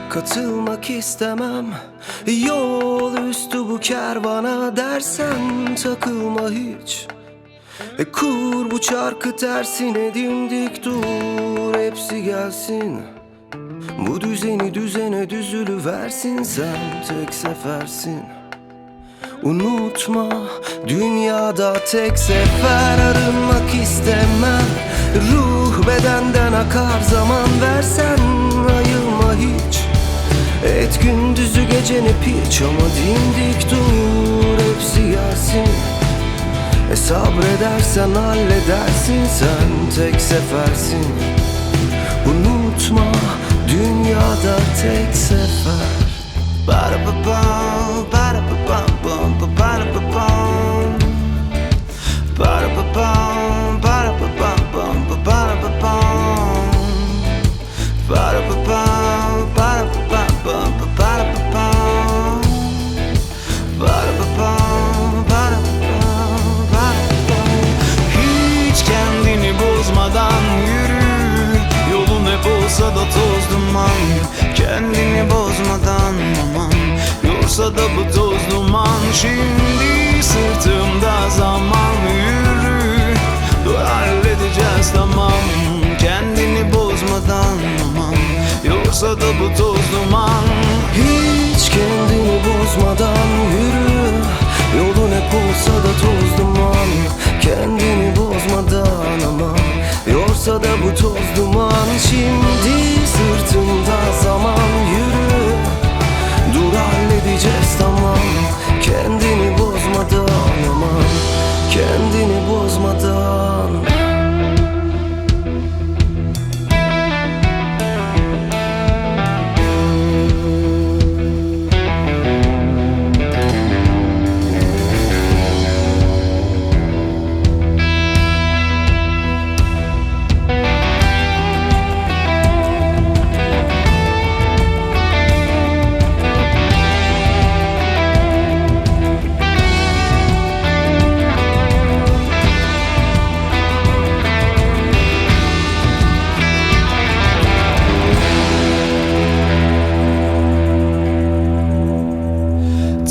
Katılmak istemem yol üstü bu kervana dersen takılma hiç. E kur bu çarkı tersine dimdik dur hepsi gelsin. Bu düzeni düzene düzülüversin sen tek sefersin. Unutma dünyada tek sefer arınmak istemem. Ruh bedenden akar zaman versen ayılma hiç. Et gündüzü geceni piç ama dimdik dur hepsi gelsin. E sabredersen halledersin sen tek sefersin. Unutma dünyada tek sefer. Ba-da-ba-bum, ba-da-ba-bum, bum, ba-da-ba-bum. Ba-da-ba-bum, ba-da-ba-bum, bum, ba-da-ba-bum. Ba-da-ba-bum, ba-da-ba-bum, bum, ba-da-ba-bum. Ba-da-ba-bum, ba-da-ba-bum, ba-da-ba-bum. Hiç kendini bozmadan yürü. Yolun hep olsa da toz duman. Kendini bozmadan aman. Yorsa da bu toz duman. Şimdi sırtımda zaman yürü. Dur halledeceğiz tamam. Kendini bozmadan aman. Yorsa da bu toz duman. Hiç kendini bozmadan yürü. Yolun hep olsa da toz duman. Kendini bozmadan aman. Yorsa da bu toz duman. Şimdi sırtımda zaman yürü. Dur halledeceğiz tamam. Kendini bozmadan aman. Kendini bozmadan.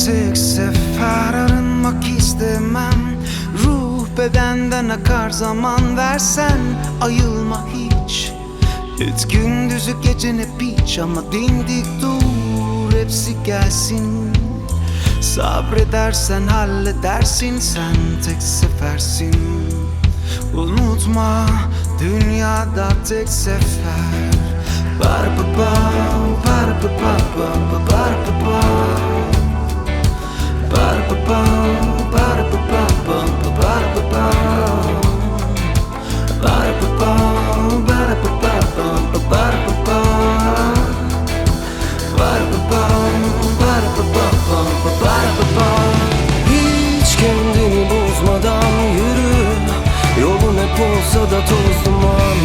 Tek sefer arınmak istemem. Ruh bedenden akar zaman versen ayılma hiç. Et gündüzü geceni piç ama dimdik dur hepsi gelsin. Sabredersen halledersin sen tek sefersin. Unutma dünyada tek sefer. Ba-da-ba-bum, ba-da-ba-bum, ba-da-ba-bum. Ba-da-ba-bum, ba-da-ba-bum, ba-da-ba-bum. Ba-da-ba-bum, ba-da-ba-bum, ba-da-ba-bum. Ba-da-ba-bum, ba-da-ba-bum, ba-da-ba-bum. Hiç kendini bozmadan yürü. Yolun hep olsa da toz duman.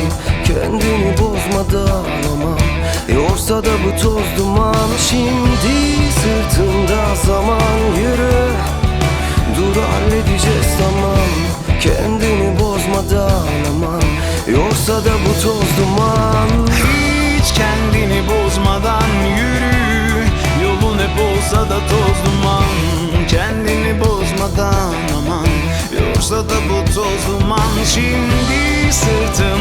Kendini bozmadan aman. Yorsa da bu toz duman. Şimdi sırtımda zaman yürü. Dur halledeceğiz tamam. Kendini bozmadan aman. Yorsa da bu toz duman. Hiç kendini bozmadan yürü. Yolun hep olsa da toz duman. Kendini bozmadan aman. Yorsa da bu toz duman. Şimdi sırtımda